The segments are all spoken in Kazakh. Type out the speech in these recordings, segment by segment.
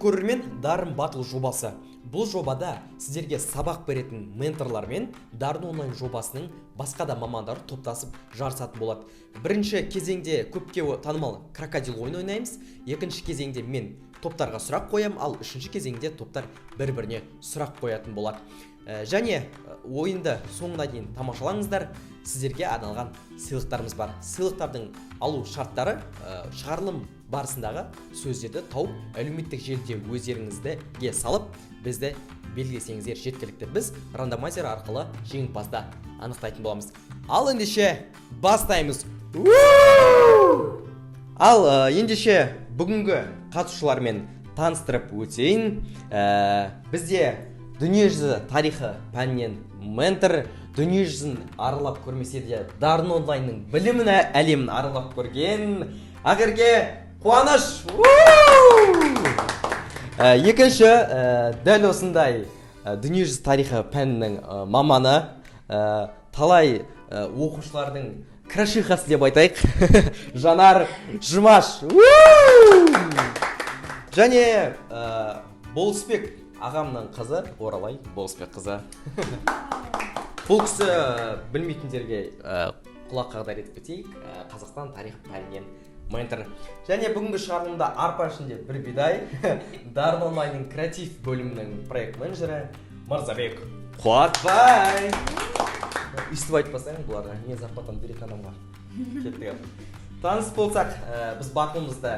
Көрермен, Дарын Батл жобасы. Бұл жобада сіздерге сабақ беретін менторлар мен Дарын онлайн жобасының басқа да мамандары топтасып жарысатын болады. Бірінші кезеңде көпке танымал крокодил ойын ойнаймыз. Екінші кезеңде мен топтарға сұрақ қоям, ал үшінші кезеңде топтар бір-біріне сұрақ қоятын болады. Және ойынды соңына дейін тамашалаңыздар. Сіздерге арналған сыйлықтарымыз бар. Сыйлықтардың алу шарттары шығарылым барысындағы сөздерді тауып, әлеуметтік желіде өздеріңізге салып, бізді белгілесеңіздер жеткілікті. Біз рандомайзер арқылы жеңімпазды анықтайтын боламыз. Ал ендеше бастаймыз. Ал ендеше бүгінгі қатысушылармен таныстырып өтейін. Бізде дүниежүзі тарихы пәнінен ментор, дүниежүзін аралап көрмесе де Дарын онлайнның білімін әлемін аралап көрген Ақерке Қуаныш. Екінші, дәл осындай дүниежүзі тарихы пәнінің маманы, талай оқушылардың крашихасы деп айтайық, Жанар Жұмаш. Және Болысбек ағамның қызы Оралай Болысбек қызы. Бұл кісі білмейтіндерге құлақ қағдар етіп кетейік, Қазақстан тарих пәнінен ментор. Және бүгінгі шығарылымда арпа ішінде бір бидай, Дарын онлайнның креатив бөлімінің проект менеджері Мырзабек Қуатбай. Өйстіп айтпасаң, бұларға не зарплатаны беретін адамға. Кеттік. Таныс болсақ, біз батылымызды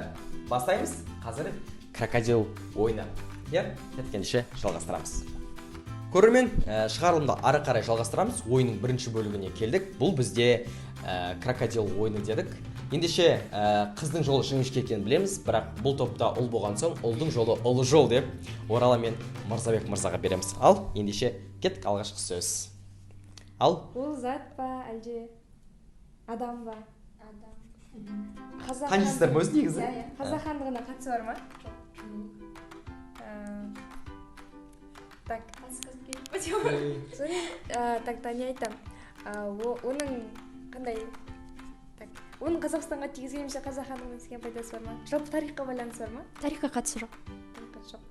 бастаймыз. Қазір крокодил ойыны. Иә, кеткенше жалғастырамыз. Көрермен, шығарылымды ары қарай жалғастырамыз. Ойынның бірінші бөлігіне келдік. Бұл бізде крокодил ойыны дедік. Ендеше қыздың жолы жіңішке екенін білеміз, бірақ бұл топта ұл болған соң ұлдың жолы ұлы жол деп Орала мен Мырзабек мырзаға береміз. Ал ендеше кеттік, алғашқы сөз. Ал ол зат па, әлде адам ба? Адам. Қазақ Танисыздар ма өзі негізі? Иә, иә. Қазақ хандығына қатысы бар ма? Жоқ. Так. Подсказка керек па деп. Соны так, не айтамын? Оның қандай, так, оның Қазақстанға тигізген немесе қазақ хандығына тиген пайдасы бар ма? Жалпы тарихқа байланысы бар ма? Тарихқа қатысы жоқ. Тарихқа жоқ.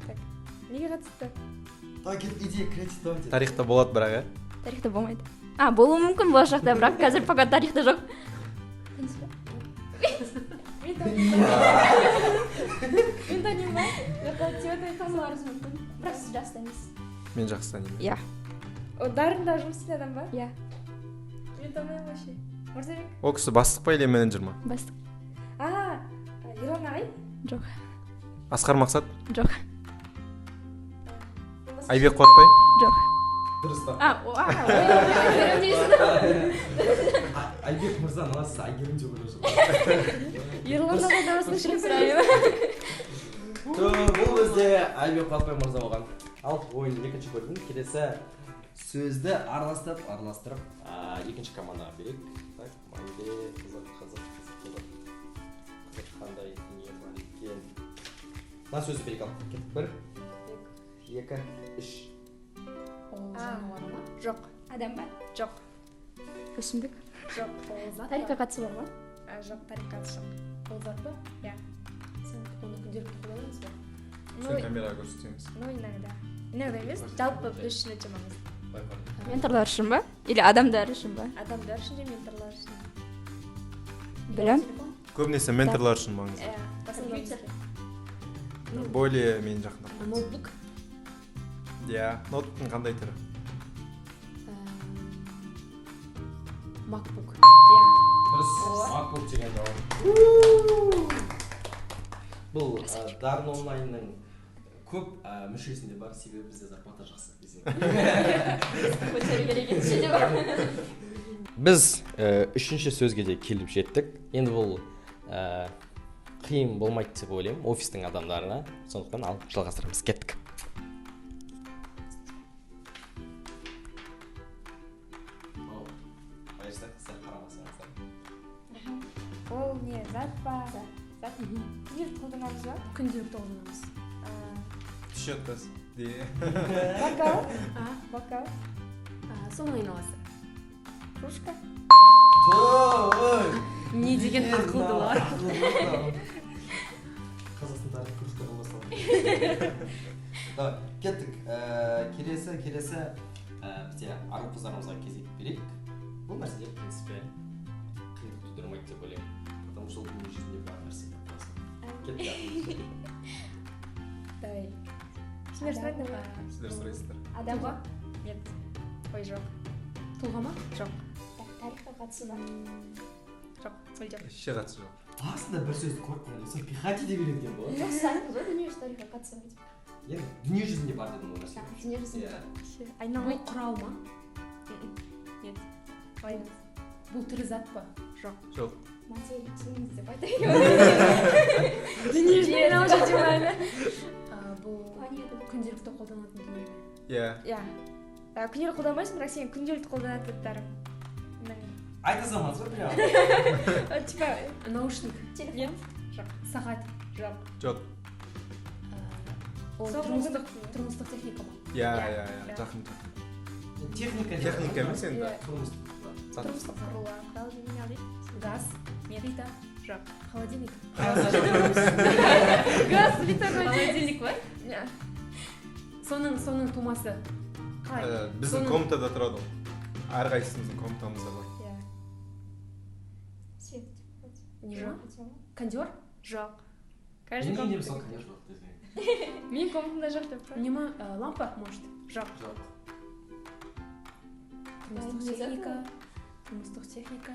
Так, неге қатысты? Так, идея, креатив давайте. Тарихта болады бірақ, иә? Тарихта болмайды. А, болуы мүмкін болашақта, бірақ қазір пока тарихта жоқ. Мен танимын ба? Мен танимын ба? Жоқ, Тануларыңыз мүмкін. Бірақ сіз жақсы танисыз. Мен жақсы танимын. Иә. О, Дарында жұмыс істейтін адам ба? Иә. Мен танымаймын вообще. Мырзабек? Ол кісі бастық па или менеджер ма? Бастық. А, Ерлан ағай? Жоқ. Асқар Мақсат? Жоқ. Айбек Қуатбай? Жоқ. Дұрыс та. А, о, а, ой, дейсің. Айбек мырзаны аласыз, Әйгерім деп ойлап жүр. Ерлан ағай дауысын Кешірім шығып сұраймын. Бұл бізде Айбек Қуатбай мырза болған. Ал ойын екінші бөлімін келесі сөзді араластырып, араластырып, екінші командаға берейік. Так, менде қызық, қызық, қызық, қызық. Қызық қандай дүние бар екен? Мына сөзді берейік, ал. Кеттік, 1, 2, 3. А, жоқ. Адам ба? Жоқ. Өсімдік? Жоқ. Тарихқа қатысы бар ма? А, жоқ, тарихқа қатысы жоқ. Ол зат па? Иә. Оны күнделікті қолданамыз ба? Ну, Сен камераға көрсетсеңіз. ну, иногда. Иногда емес, жалпы біз үшін өте маңызды. Менторлар үшін ба? Или адамдар үшін ба? Адамдар үшін де, менторлар үшін. Білем. Көбінесе менторлар үшін маңызды. Иә, в основном Компьютер. бізге. Более мен жақындап. Ноутбук. Иә, ноутбуктың қандай түрі? MacBook. Иә. Дұрыс, MacBook деген жауап. Бұл Дарын онлайнның көп мүшесінде бар, себебі бізде зарплата жақсы десең. Көтеру керек еді деп. Біз үшінші сөзге де келіп жеттік. Енді бұл қиын болмайды деп ойлаймын офистің адамдарына. Сондықтан ал жалғастырамыз. Кеттік. Ол не, зат па? Зат. Күнделікті қолданамыз ба? Күнделікті қолданамыз. Щеткасы. Де. Бокал? А? Бокал? Соның айналасы. Кружка? Той! Не деген ақылдылар. Қазақстан тарихы. Давай, кеттік. Келесі бізде ару қыздарымызға кезек берейік. Бұл нәрселер, в принципе, қиындық тудырмайды деп ойлаймын. Потому что ол дүние жүзінде бар нәрсе деп қоясың. Кеттік. Давай. Сендер сұрайсыңдар ма? Сіздер сұрайсыздар. Адам ба? Нет. Ой, жоқ. Тұлға ма? Жоқ. Так, тарихқа қатысы бар. Жоқ, мүлдем. Вообще қатысы жоқ. Басында бір сөзді көріп қалған соң пихать ете береді екен ғой. Жоқ, сіз айттыңыз ғой, дүниежүзі тарихқа қатысы бар деп. Енді дүние жүзінде бар дедім ол нәрсе. Так, дүниежүзінде. Иә. Вообще, айналмай. Бұл құрал ма? Нет. Байланыс. Бұл тірі зат па? Жоқ. Жоқ. Материя теңіз деп айтайын. Дүние жүзінде айналып жүр деймін әлі. Бұл Планета. күнделікті қолданатын дүние ме? Иә. Иә. Күнделік қолданбайсың, бірақ сен күнделікті қолданатын заттарың. Айта салмадыңыз ба прямо? Типа, Наушник. Телефон. нет. Жоқ. Сағат. Жоқ. Жоқ. Ол Соңғы тұрмыстық мүмкіндік. тұрмыстық техника ма? Иә, Иә. иә, иә, Иә. жақын жақын. Техника. Техника емес енді. Иә. Тұрмыстық. Зат. Тұрмыстық құралы. Құрал деген не дейді? Газ. Нет. Плита. Жоқ. Холодильник. Газ, плита. Холодильник па? Иә. Соның тумасы. Қалай? Біздің Соның- комнатада тұрады ол. Әрқайсымыздың комнатамызда бар. Иә. Свет. Не ма? Кондер? Жоқ. Каждый Менің үйімде комната. мысалы кондер жоқ десең. Менің комнатамда жоқ деп па? Не ма? Лампа, может? Жоқ. Жоқ. Тұрмыстық Не зат техника. па? Тұрмыстық техника.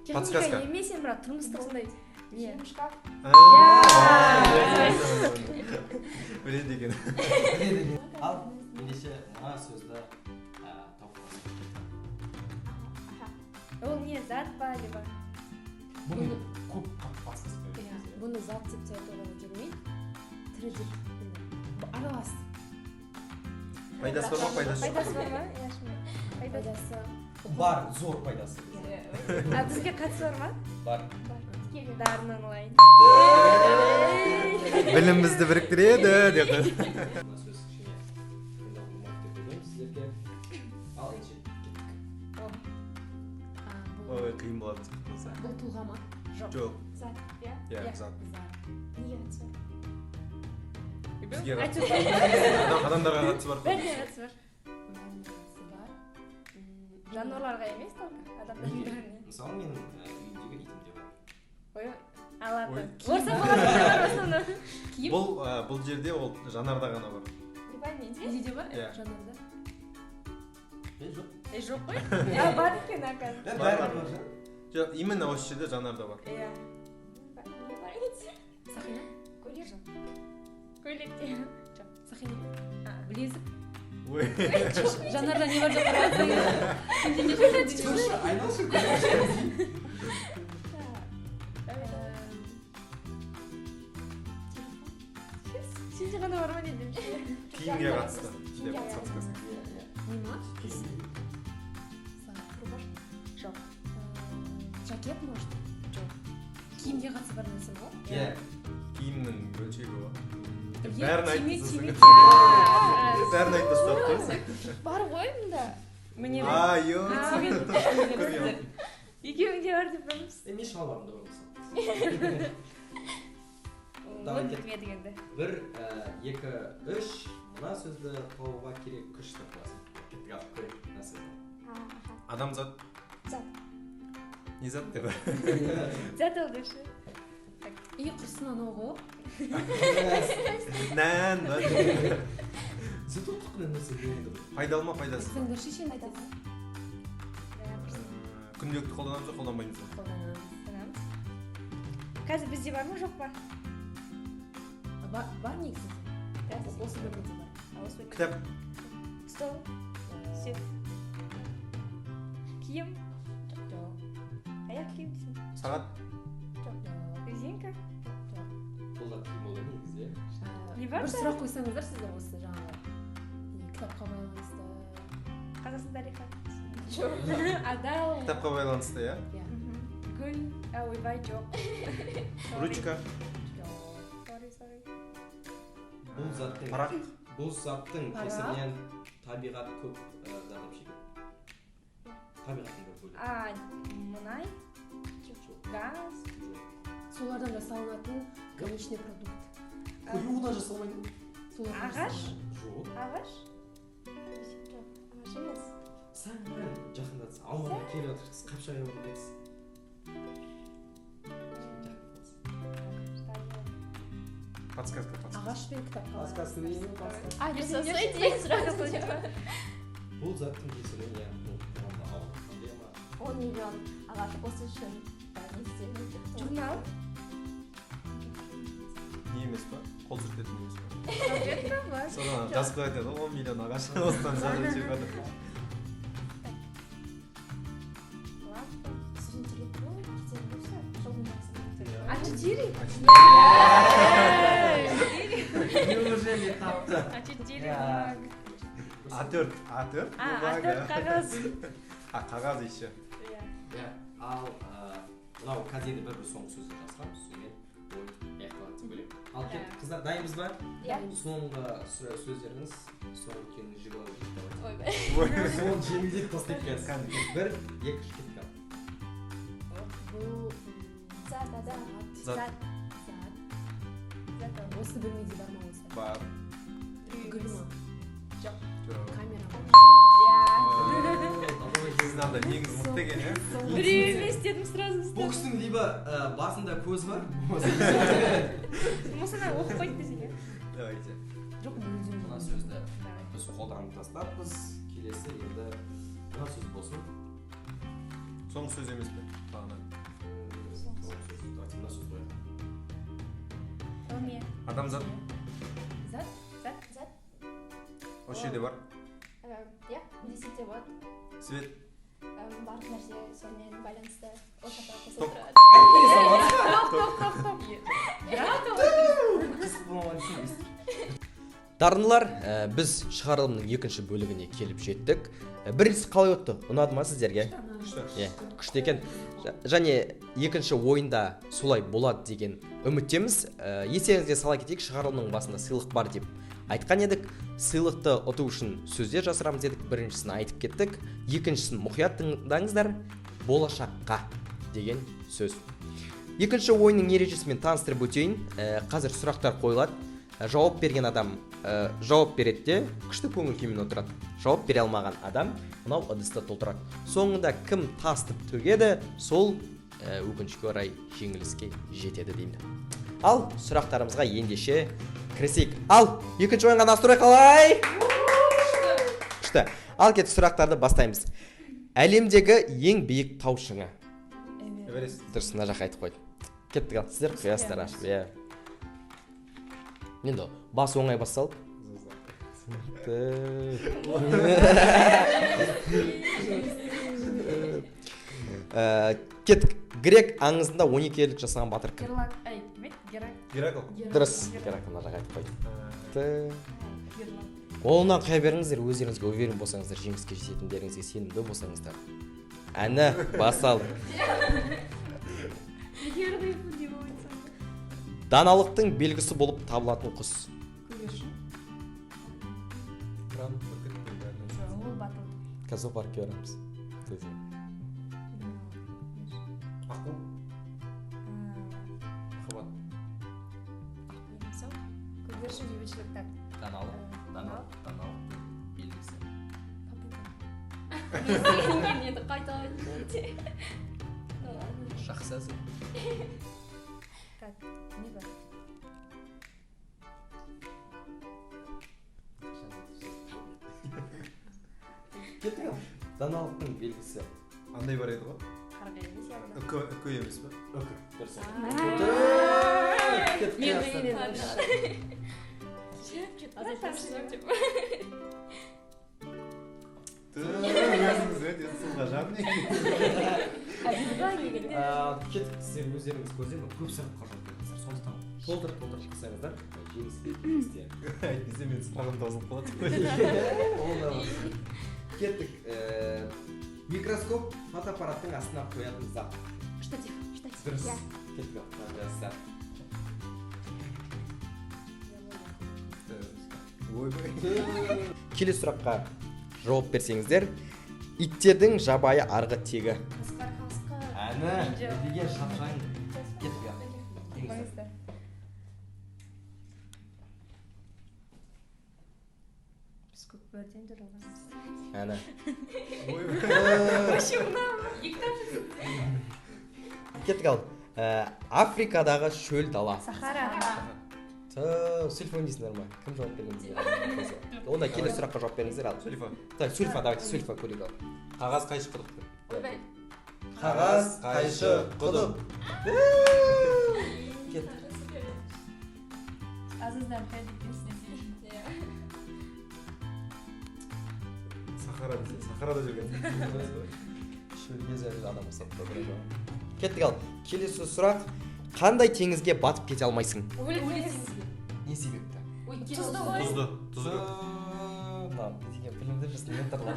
Техника Подсказка. емес енді, бірақ тұрмыстық сондай. Не? Киім шкаф. Біледі екен. Біледі екен. Ал, ендеше мына сөзді тауып алайық. Ол не, зат па, либо? Бұны көп подсказка береді. Иә, бұны зат деп те айтуға келмейді. Тірі деп енді. Аралас. Пайдасы бар ма, пайдасы жоқ? Пайдасы бар ма? Иә, шынымен. Пайдасы. Пайдасы. Бар, зор пайдасы. А бізге қатысы бар ма? Бар. Тікелей. Дарын онлайн. Білім бізді біріктіреді деп. Мына сөз кішкене қиындау болмайды деп ойлаймын сіздерге. Ал ендеше кеттік. Бұл, Ой, қиын болады сияқты болса. бұл тұлға ма? Жоқ. Жоқ. Зат. Иә. Иә, Иә. зат. Зат. Неге қатысы бар? Бізге Айтып қатысы бар. Адамдарға қатысы бар. Бәріне қатысы бар. Бәріне қатысы бар. Жануарларға емес только, адамдардың Неге? бәріне. Мысалы менің үйімдегі итімде бар. Ой, а ладно. Ой. Орысша болады бар в основном. Киім? Бұл бұл жерде ол жанарда ғана бар. Либо менде. Неде бар? Иә. Жанарда. Е, жоқ. Е, жоқ қой. А, бар екен, оказывается. Бар, бар, бар. Жоқ, именно осы жерде жанарда бар. Иә. Не бар менде? Сақина? Көйлек. Көйлек те. Сақина. А. Білезік. Ой. Жанарда не бар деп қарап Тұршы, айналшы көрші. Давай, давай. Сенде ғана бар ма не деп. Киімге қатысты. Деп Киімге подсказка. Иә, иә. Не ма? Киім. Зат. Рубашка. Жоқ. Жакет, может? Жоқ. Киімге қатысы бар нәрсе ма? Иә. Киімнің бөлшегі ғой. Е, Бәрін тиме, айтып тиме, тастадың. Бәрін айтып тастадық қой. Бар ғой мында. Міне. А, ё. Тиме. Екеуіңде бар деп тұрмыз. Е, мен шалбарымда бар мысалы. Давай, Он кеттік. бітмеді енді. 1, 2, 3. Мына сөзді табуға керек күш деп қоясың. Кеттік, ал көрейік мына сөзді. Аха. Адамзат. Зат. Не зат деп. Зат ол депші. И құрсын анау ғой. Нән ба. Зат ол құқық нәрсе енді. Пайдалы ма, пайдасыз ба? Айтсаңдаршы сен. Пайдасы. Күнделікті қолданамыз ба, қолданбаймыз ба? Қолданамыз. Қолданамыз. Қазір бізде бар ма, жоқ па? Бар негізінде. Осы бөлмеде бар. А, осы бөлмеде. Кітап. Стол, үстел. Киім, Жоқ. аяқ киім дейсің. Сағат. Жоқ. Резинка. Бұл да қиын болды негізі. Не бар Бір да? сұрақ қойсаңыздар сіздер осы жаңағы не, кітапқа байланысты. Қазақстан тарихы. Жоқ. Адал. Кітапқа байланысты, иә? Иә. Гүл. А, ойбай, жоқ. Sorry. Ручка. Жоқ. Sorry, sorry. Бұл заттың Парақ. Бұл заттың Парақ. кесірінен табиғат көп зардап шегеді. Табиғаттың бір бөлігі. А, мұнай, Жоқ. газ. Жоқ. Солардан жасалынатын конечный продукт. Қоюдан жасалмайды ма? Ағаш? Жоқ. Ағаш? Жоқ, ағаш емес. Сәл жақындатса, ауылға келіп отырсыз, Қапшағай болып кетесіз. Подсказка, подсказка. Ағаш пен кітапқа. Подсказка деймін, подсказка. А, жасасай деген сұрақ. Бұл заттың кесірінен иә, бұл қоғамда ауыр проблема. 10 миллион ағаш осы үшін не істейміз деп. Журнал? Не емес па? Қол сүртетін емес па? Салфетка ма? Содан жазып қоятын еді ғой, 10 миллион ағаш осыдан зардап шегіп жатыр. Лампа. Сосын телефон кетеді болса, жолдың басында. А4? Неужели тапты? А4 Иә. А4, А4. А, А4 қағаз. А, қағаз еще. Иә. Иә, ал мынау қазір енді бір соңғы сөзді жазғанбыз, сонымен ойын аяқталады деп ойлаймын. Ал кеттік, қыздар, дайынбыз ба? Иә. Соңғы сөздеріңіз, соңғы өткен жиғылау дейді. Ойбай. Соны жеңілдетіп тастайық қазір. 1, 2, 3, кеттік ал. Бұл Зат, зат. Зат. зат. Зат. Осы бөлмеде бар ма осы? Бар. Гүл ма? Жоқ. Камера ма? Иә. Сіздің анда неңіз мықты екен, иә? Біреу емес дедім сразу. Бұл кісінің либо басында көз бар, болмаса Болмаса ана оқып қойды десең, иә? Давайте. Жоқ, мүлдем. Мына сөзді біз қолданып тастаппыз. Келесі енді мына сөз болсын. Соңғы сөз емес пе? Бағана. Соңғы сөз. Давайте мына сөз қояйық. Ол не? Адамзат Зат? Зат? Зат. осы жерде бар. Иә, десек те болады. Свет. Барлық нәрсе сонымен байланысты. Ол жақта қосылып Тоқ. тұрады. Дарындылар, біз шығарылымның екінші бөлігіне келіп жеттік. Біріншісі қалай өтті? Ұнады ма сіздерге? Күшті. Иә, күшті екен. Және екінші ойында солай болады деген үміттеміз. Естеріңізге сала кетейік, шығарылымның басында сыйлық бар деп айтқан едік. Сыйлықты ұту үшін сөздер жасырамыз дедік. Біріншісін айтып кеттік. Екіншісін мұқият тыңдаңыздар. Болашаққа деген сөз. Екінші ойынның ережесімен таныстырып өтейін. Қазір сұрақтар қойылады. Жауап берген адам жауап береді де күшті көңіл күймен отырады. Жауап бере алмаған адам мынау ыдысты толтырады. Соңында кім тастып төгеді, сол өкінішке орай жеңіліске жетеді деймін. Ал сұрақтарымызға ендеше кірісейік. Ал екінші ойынға настрой қалай? Күшті. Ал кет, сұрақтарды бастаймыз. Әлемдегі ең биік тау шыңы. Эверест. Дұрыс, мына жаққа айтып қойды. Кеттік ал, сіздер құясыздар ашып, иә. Енді бас оңай басталды. Кеттік. Грек аңызында 12 ерлік жасаған батыр кім? Герлак. Ай, кім еді? Герак. Геракл. Дұрыс. Геракл мына жаққа айтып қойды. Герлак. Қолынан құя беріңіздер, өздеріңізге уверен болсаңыздар, жеңіске жететіндеріңізге сенімді болсаңыздар. Әні басталды. Герлак деп айтсам. Даналықтың белгісі болып табылатын құс. Көгершін. Қыран, бүркіт, бәрінен. Жоқ, ол батыл. Қазір зоопаркке барамыз. Аққу. Махаббат. Көгершін бейбітшілік так. Даналық, даналық, даналықтың белгісі. Мен енді қайталап айтайын. Ну ладно. Жақсы әзіл. Так, не бар? Кеттік ал. Даналықтың белгісі. Андай бар еді ғой. Қарға емес явно. Үкі, үкі емес пе? Үкі. Дұрыс. Кеттік, Мен жақсы. қиын еді. Азайтасыз деп. Өзіңіз өте суға жабын екен. Кеттік, сіздер өздеріңіз көзден көп сұраққа жауап бердіңіздер. Сондықтан толтырып толтырып шықсаңыздар, жеңіске жетесіздер. Әйтпесе менің сұрағым таусылып қалады. Ол да бар. Кеттік. Микроскоп фотоаппараттың астына қоятын зат. Штатив. Штатив. Дұрыс. Иә. Кеттік ал. Жақсы. Ойбай. Келесі сұраққа жауап берсеңіздер, иттердің жабайы арғы тегі. Қасқыр. Қасқыр. Әні, деген шапшаң. Кеттік ал. Қойыңыздар. Бөріден жаралғанбыз. Әне. Вообще мынау. Кеттік ал. Африкадағы шөл дала. Сахара. Сүлфа дейсіңдер ма? Кім жауап берген бізге? Онда келесі сұраққа жауап беріңіздер ал. Сүлфа. Так, Сүлфа, давайте Сүлфа көрейік ал. Қағаз қайшы құдық. Ойбай. Қағаз қайшы құдық. Кеттік. Аз-аздан қайда екенсің десей. Сахара десе, Сахарада жүрген. Шөлге зәлел адам ұқсап тұр. Кеттік ал. Келесі сұрақ. Қандай теңізге батып кете алмайсың? Өлі теңіз. Не себепті? Тұзды ғой. Тұзды. Тұзды. Мына не деген білімді біздің менторлар.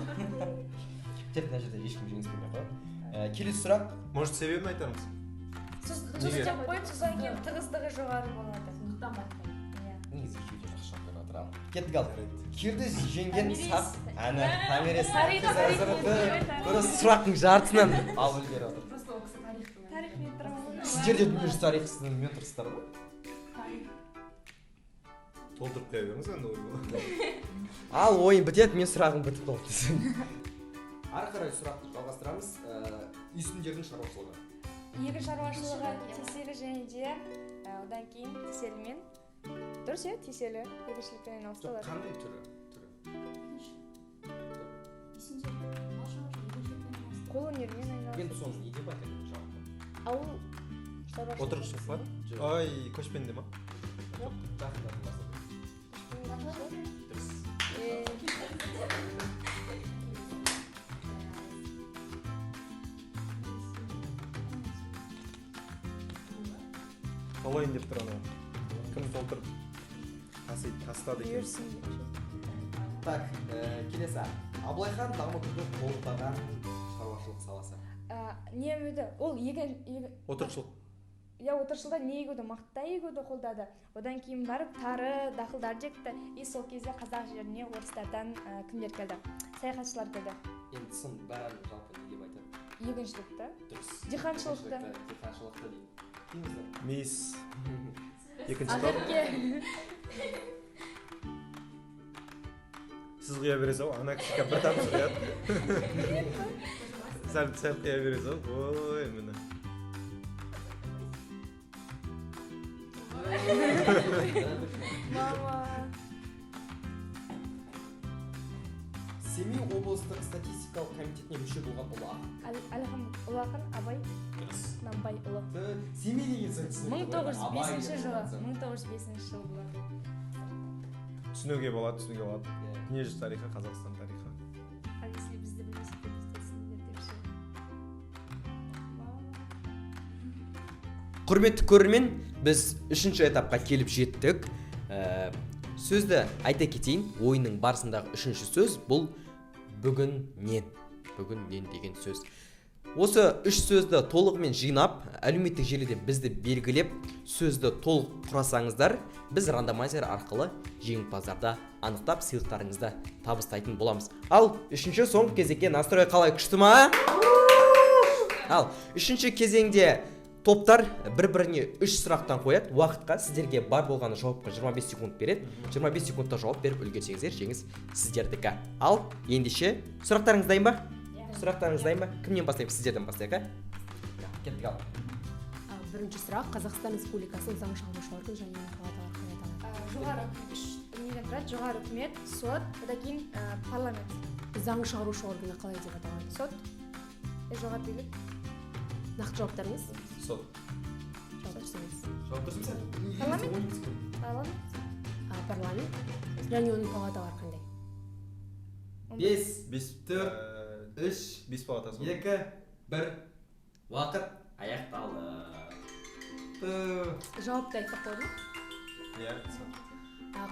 Тек мына жерде ешкім жеңіс бермей қояды. Келесі сұрақ. Может, себебін айтармыз? Тұз деп қойып, содан кейін тығыздығы жоғары болады. Сондықтан батпайды. Иә. Негізі екеуі де жақсы жауап беріп жатыр ал. Кеттік ал. Кирді жеңген сақ. Әне, Томирис. Дұрыс, сұрақтың жартысынан алып үлгеріп отыр. Просто ол кісі тарих. Тарих менторы. Сіздер де дүниежүзі тарихшысының менторсыздар ғой. Толтырып қоя беріңіз енді ойын. Ал ойын бітеді, мен сұрағым бітіп қалды десең. Ары қарай сұрақты жалғастырамыз. Үйсіндердің шаруашылығы. Егін шаруашылығы теселі және де одан кейін теселімен. Дұрыс, иә, теселі егіншілікпен айналысты олар. Қандай түрі? Қолөнермен айналысты. Енді соны не деп айтады жалпы? Ауыл шаруашылығы. Отырықшылық па? Ай, көшпенді ма? Жоқ, жақындатып бастады. Дұрыс. Толайын деп тұр анау. Кім толтырып тасиды, тастады екен. Бұйырсын деп. Так, келесі. Абылай хан дамытуды қолдаған шаруашылық саласы. Не еді? Ол егін Отырықшылық. Я отыршылда не егуді, мақта егуді қолдады. Одан кейін барып тары, дақылдар жекті. И сол кезде қазақ жеріне орыстардан кімдер келді? Саяхатшылар келді. Енді соның бәрін жалпы не деп айтады? Егіншілікті. Дұрыс. Диқаншылықты. Диқаншылықты дейді. Дейміз. Мейс. Екінші топ. Ақерке. Сіз құя бересіз ау, ана кісі бір тамшы құяды. Сәл сәл құя бересіз ау. Ой, міне. Мама. Семей облыстық статистикалық комитетіне мүше болған ұлы ақын. Әлихан ұлы ақын Абай Дұрыс. Құнанбайұлы. Семей деген соң түсінікті ғой. 1905 жылы, 1905 жыл болады. Түсінуге болады, түсінуге болады. Дүниежүзі тарихы, Қазақстан тарихы. Ал если бізді білмесек, бізді түсініңдер деп ше. Құрметті көрермен, біз үшінші этапқа келіп жеттік. Сөзді айта кетейін, ойынның барысындағы үшінші сөз бұл бүгіннен. Бүгіннен деген сөз. Осы үш сөзді толығымен жинап, әлеуметтік желіде бізді белгілеп, сөзді толық құрасаңыздар, біз рандомайзер арқылы жеңімпаздарды анықтап, сыйлықтарыңызды табыстайтын боламыз. Ал үшінші соңғы кезекке настрой қалай, күшті ма? Ал үшінші кезеңде топтар бір-біріне үш сұрақтан қояды. Уақытқа сіздерге бар болғаны жауапқа 25 секунд береді. 25 секундта жауап беріп үлгерсеңіздер, жеңіс сіздердікі. Ал ендеше сұрақтарыңыз дайын ба? Сұрақтарыңыз дайын ба? Кімнен бастаймыз? Сіздерден бастайық, ә? Кеттік ал. Бірінші сұрақ. Қазақстан Республикасының заң шығарушы органы және оның палаталары қалай аталады? Жоғары үш неден тұрады? Жоғары үкімет, сот, одан кейін парламент. Заң шығарушы органы қалай деп аталады? Сот, жоғары билік. Нақты жауаптарыңыз? Сот. Жауап дұрыс емес. Жауап дұрыс емес. Парламент? Парламент. Парламент және оның палаталары қандай? 5, 5, 4, 3, 5 палатасы. 2, 1. Уақыт аяқталды. Жауапты айтсақ болады ма? Иә.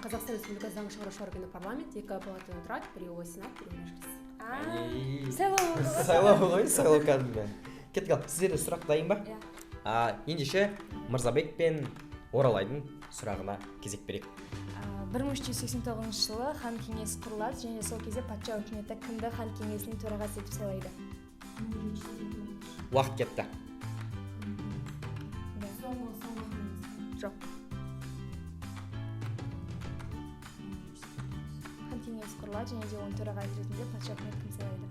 Қазақстан Республикасы заң шығарушы органы парламент екі палатадан тұрады, біреуі сенат, біреуі мәжіліс. Сайлау болды ғой. Сайлау ғой, сайлау кәдімгі. Кеттік ал, сіздерде сұрақ дайын ба? Иә. Ендеше Мырзабек пен Оралайдың сұрағына кезек берейік. 1389 жылы хан кеңесі құрылады және сол кезде патша үкіметі кімді хан кеңесінің төрағасы етіп сайлайды? Уақыт кетті. Жоқ. Хан кеңесі құрылады және Және де оның төрағасы ретінде патша үкімет кім сайлайды?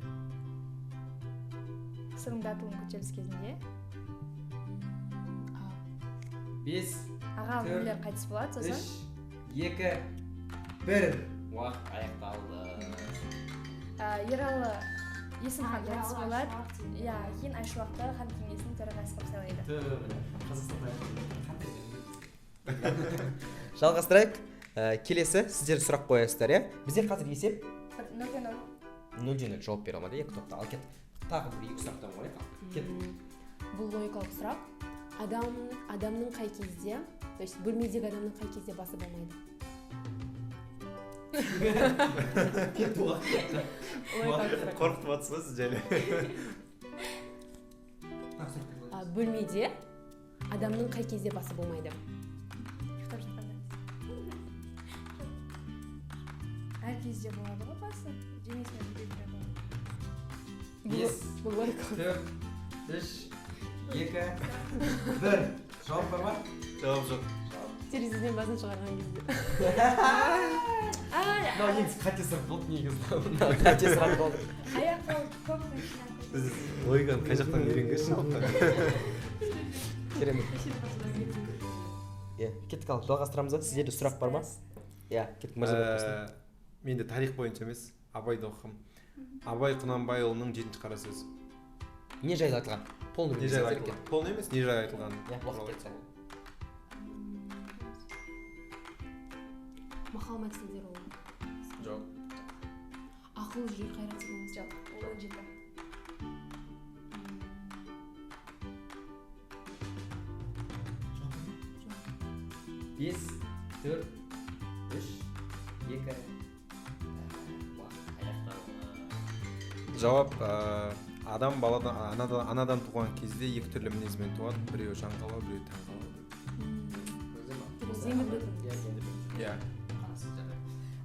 Сырым Датұлының көтеріліс кезінде 5, аға Төрт, інілер қайтыс болады, сосын 3, 2, 1. Уақыт аяқталды. Ералы Есім хан қайтыс Ералы болады. Айшуақ деген. Иә, кейін Айшуақты хан кеңесінің төрағасы қылып сайлайды. Қазақстан қандай. Жалғастырайық. Келесі сіздер сұрақ қоясыздар, иә? Бізде қазір есеп 0-0. 0-0, жауап бере алмады екі топта. Ал кет. Тағы бір екі сұрақтан қояйық. Кет. Бұл логикалық сұрақ. Адамның қай кезде, то есть бөлмедегі адамның қай кезде басы болмайды? Кет, уақыт кетті. Қорқытып жатсыз ғой сіз жайлы. Бөлмеде адамның қай кезде басы болмайды? Ұйықтап жатқанда. Әр кезде болады ғой басы. Денесімен бірге жүреді ғой. 5, Бұл логикалық. 4, 3, 2, 1. Жауап бар ма? Жауап жоқ. Терезеден басын шығарған кезде. Мынау негізі қате сұрақ болды негізі. Мынау қате сұрақ болды. Аяқ қол көп начинает. Сіз логиканы қай жақтан үйренгенсіз жалпы? Керемет. Иә, кеттік, ал жалғастырамыз ба? Сіздерде сұрақ бар ма? Иә, кеттік, Мырзабек болсын. Менде тарих бойынша емес, Абайды оқығам. Абай Құнанбайұлының жетінші қара сөзі. Не жайлы айтылған? Полный Не жайлы білсеңіздер айтылған? Полный емес, не жайлы айтылған? Иә, уақыт кетті. Мақал мәтелдер ол. Жоқ. Ақыл, жүйе, қайрат деген емес. Жоқ, ол 17. 5, 4, 3, 2, уақыт аяқталды. Жауап, адам баладан анадан туған кезде екі түрлі мінезбен туады. Біреуі жан қалау, біреуі тән қалау. Жеңілдік. Иә.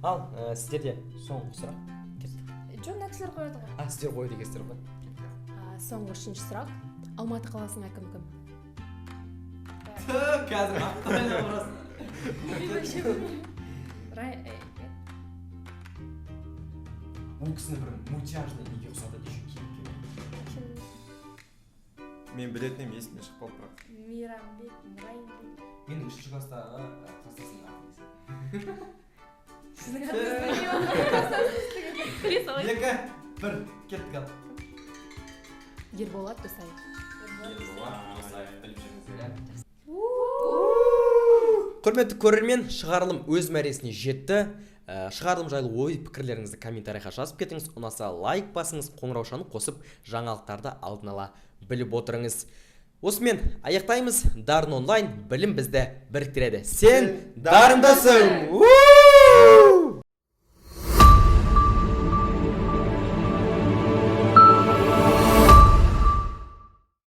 Ал, сіздерде соңғы сұрақ. Жоқ, мына кісілер қояды ғой. А, сіздер қояды екенсіздер ғой. Соңғы үшінші сұрақ. Алматы қаласының әкімі кім? Қазір актуальный вопрос. Бұл кісіні бір мультяшный неге ұқсатады еще кейіпкер. Мен білетін едім, есімнен шығып қалды бірақ. Мейрамбек, Мұрайымбек. Менің үшінші класстағы класстасымның аты десең. Сіздің атыңыз. Біле салайын. 2, 1, кеттік ал. Ерболат Досаев. Ерболат Досаев. Құрметті көрермен, шығарылым өз мәресіне жетті. Шығарылым жайлы ой пікірлеріңізді комментарийға жазып кетіңіз. Ұнаса лайк басыңыз, қоңыраушаны қосып жаңалықтарды алдын ала біліп отырыңыз. Осымен аяқтаймыз. Дарын онлайн, білім бізді біріктіреді. Сен дарындысың!